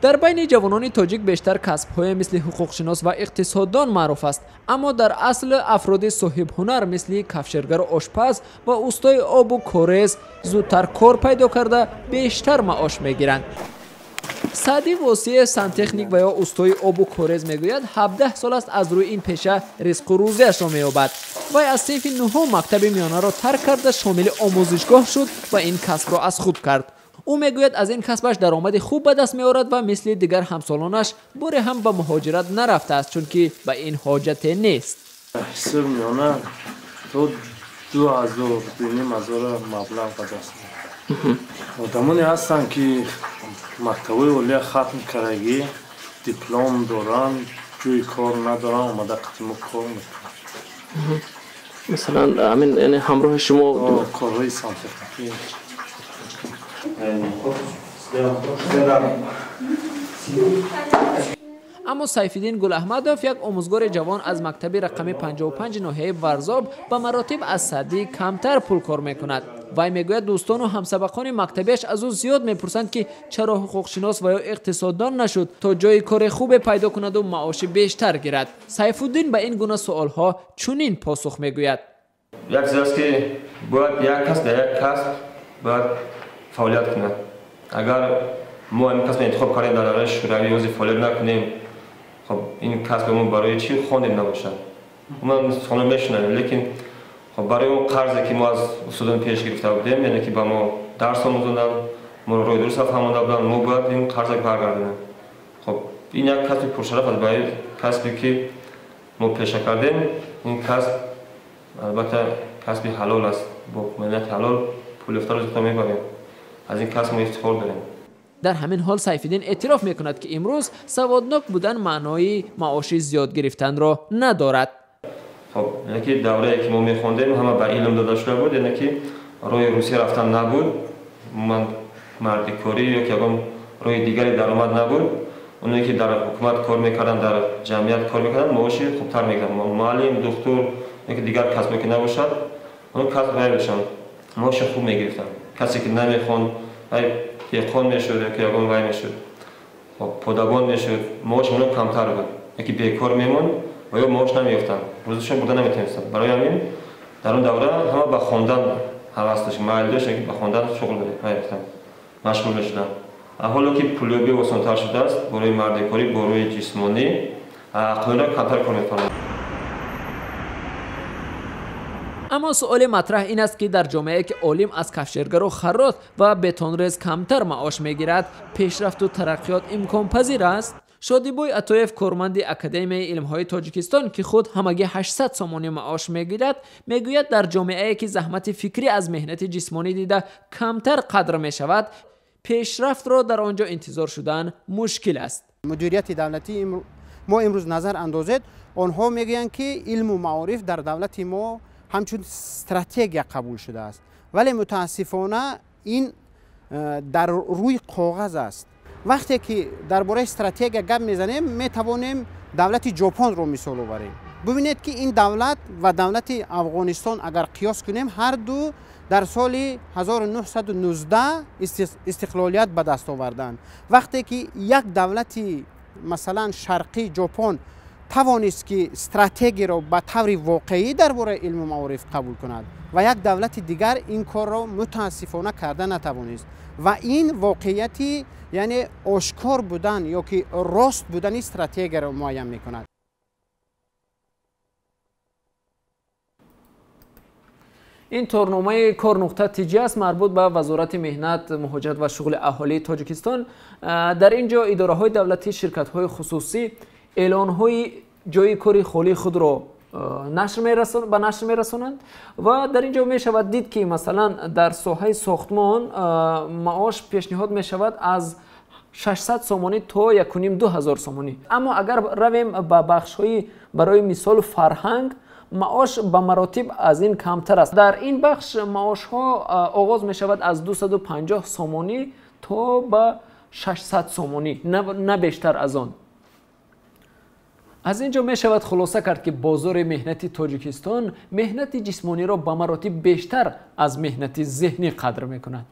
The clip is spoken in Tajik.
Дар байни ҷавонони тоҷик бештар касбҳое мисли ҳуқуқшинос ва иқтисоддон маъруф аст, аммо дар асл афроди соҳибҳунар мисли кафшергару ошпаз ва устои обу корез зудтар кор пайдо карда бештар маош мегиранд. Саъди Восиев, сантехник ва ё устои обу корез, мегӯяд, 17 сол аст аз рӯи ин пеша ризқу рӯзиашро меёбад. Вай аз синфи нуҳум мактаби миёнаро тарк карда, шомили омӯзишгоҳ шуд ва ин касбро аз худ кард. Ӯ мегӯяд, аз ин касбаш даромади хуб ба даст меорад ва мисли дигар ҳамсолонаш боре ҳам ба муҳоҷират нарафтааст, чунки ба ин ҳоҷате нест. Ҳисоб миёна то 2000, 2500 маблағ ба даст меорад. Одамоне ҳастанд, ки мактабҳои олия хатм кардагӣ, диплом доранд, ҷои кор надоранд, омада қати мо кор мекунанд. Масалан, ҳамин, яъне ҳамроҳи шумо корҳои сантехникӣ. Аммо Сайфиддин Гулаҳмадов, як омӯзгори ҷавон аз мактаби рақами 55 ноҳияи Варзоб, ба маротиб аз Саъдӣ камтар пул кор мекунад. Вай мегӯяд, дӯстону ҳамсабақони мактабиаш аз ӯ зиёд мепурсанд, ки чаро ҳуқуқшинос ва ё иқтисоддон нашуд, то ҷои кори хубе пайдо кунаду маоши бештар гирад. Сайфуддин ба ин гуна суолҳо чунин посух мегӯяд: Як чиз аст, ки бояд як кас дар як касб бояд фаъолият кунад. Агар мо ҳамин касбро интихоб кардем, дар давраи шӯравӣ ози фаъолият накунем, хоб, ин касб мо барои чӣ хондем набошад? Ман сухано мешунавем, лекин хоб, барои он қарзе, ки мо аз устодон пеш гирифта будем, яъне ки ба мо дарс омӯзонданд, моро роҳи дуруст фаҳмонда буданд, мо бояд ин қарза баргардонем. Хоб, ин як касби пуршараф аст. Барои касбе, ки мо пеша кардем, ин касб албатта касби ҳалол аст. Бо меҳнати ҳалол пул ёфта рӯзиқро мебарем. Аз ин касб мо ифтихор дорем. Дар ҳамин ҳол Сайфиддин эътироф мекунад, ки имрӯз саводнок будан маънои маоши зиёд гирифтанро надорад. Хоб, яъне ки даврае, ки мо мехондем, ҳама ба илм дода шуда буд, яъне ки роҳи Русия рафтан набуд, умуман мардикорӣ ё ки ягон роҳи дигаре даромад набуд. Оное, ки дар ҳукумат кор мекарданд, дар ҷамъият кор мекарданд, маоши хубтар мегиранд. Муаллим, духтур ё ки дигар касбе ки набошад, он касб ғайр доштанд, маоши хуб мегирифтанд. Касе ки намехонд, вай деҳқон мешуд ё ки ягон вай мешуд, хоб, подабон мешуд, маоши онҳо камтар буд, яки бекор мемонд ва ё маош намеёфтанд, рӯзашон бурда наметавонистанд. Барои ҳамин дар он давра ҳама ба хондан ҳавас дошт, майл дошт, ки ба хондан шуғл мерафтанд, машғул мешуданд. Ҳоло ки пулёбӣ осонтар шудааст, бо рӯи мардикорӣ, бо рӯи ҷисмонӣ, ақлиро камтар кор мефармояд. Аммо суоли матраҳ ин аст, ки дар ҷомеае, ки олим аз кафшергару харрот ва бетонрез камтар маош мегирад, пешрафту тараққиёт имконпазир аст? Шодибой Атоев, корманди Академияи илмҳои Тоҷикистон, ки худ ҳамагӣ 800 сомонӣ маош мегирад, мегӯяд, дар ҷомеае, ки заҳмати фикрӣ аз меҳнати ҷисмонӣ дида камтар қадр мешавад, пешрафтро дар он ҷо интизор шудан мушкил аст. Мудирияти давлатии мо имрӯз назар андозед, онҳо мегӯянд, ки илму маориф дар давлати мо ҳамчун стратегия қабул шудааст, вале мутаассифона ин дар рӯи коғаз аст. Вақте ки дар бораи стратегия гап мезанем, метавонем давлати Ҷопонро мисол оварем. Бубинед, ки ин давлат ва давлати Афғонистон агар қиёс кунем, ҳар ду дар соли 1919 истиқлолият ба даст оварданд. Вақте ки як давлати, масалан, шарқӣ, Ҷопон, тавонист, ки стратегияро ба таври воқеӣ дар бораи илму маориф қабул кунад, ва як давлати дигар ин корро мутаассифона карда натавонист. Ва ин воқеияти, яъне ошкор будан ё ки рост будани стратегияро муайян мекунад. Ин торномаи кор нуқта тиҷи аст, марбут ба Вазорати меҳнат, муҳоҷират ва шуғли аҳолии Тоҷикистон. Дар ин ҷо идораҳои давлатӣ, ширкатҳои хусусӣ эълонҳои ҷои кори холии худро ба нашр мерасонанд ва дар ин ҷо мешавад дид, ки масалан дар соҳаи сохтмон маош пешниҳод мешавад аз 600 сомонӣ то 1500 сомонӣ. Аммо агар равем ба бахшҳои, барои мисол, фарҳанг, маош ба маротиб аз ин камтар аст. Дар ин бахш маошҳо оғоз мешавад аз 250 сомонӣ то ба 600 сомонӣ, на бештар аз он. Аз ин ҷо мешавад хулоса кард, ки бозори меҳнати Тоҷикистон меҳнати ҷисмониро ба маротиб бештар аз меҳнати зеҳнӣ қадр мекунад.